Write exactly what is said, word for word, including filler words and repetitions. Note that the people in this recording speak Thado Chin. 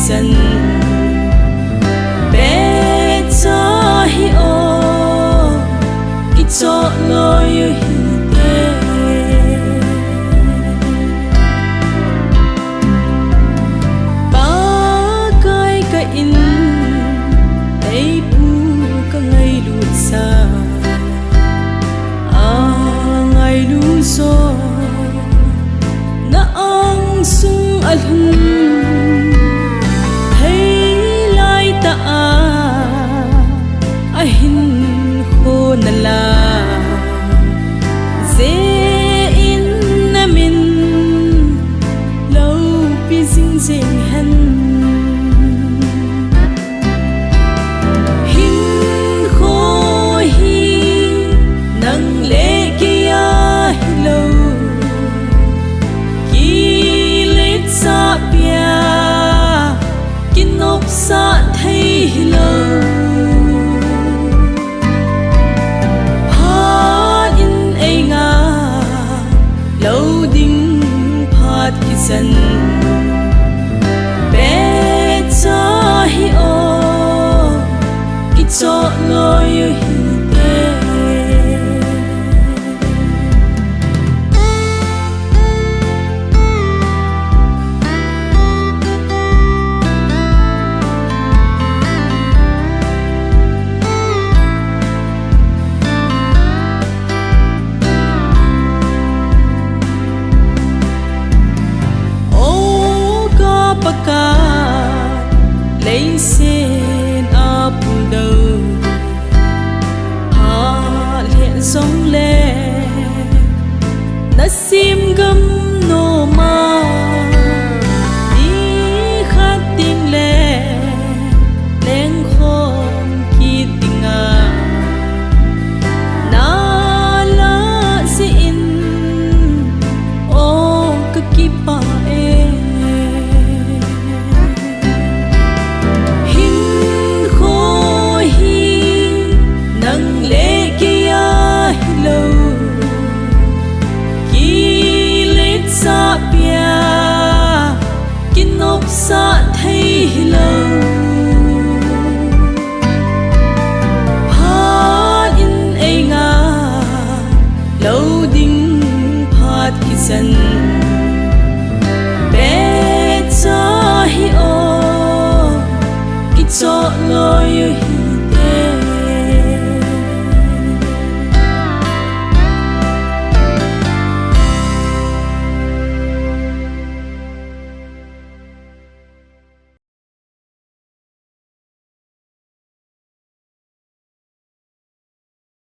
Chan pecha hi o, kichoh loi u hite. Pakai ka in, teipu ka ngailut sa, a ngailu jo na angsung alhun, hei lai ta a, ahin kho na la, je in na min lo pi jing jing hen. Hinkho hi nang le kei a hilou, kile chapia kinopsah thei hilou. Phat in ei nga lo ding phat kijen, pecha hi o, kichoh loi u hite. O ka Pakai, leiset a puldou pha lheh jongle, na sim gam nom a, ni khat ding le lengkhom kit ding a na lah jeh in, o ka kipah e. Hinkho hi nang le kei a hilou, kile chapia kinopsah thei hilou. Phat in ei nga lo ding phat kijen, pecha hi o, kichoh loi u hi.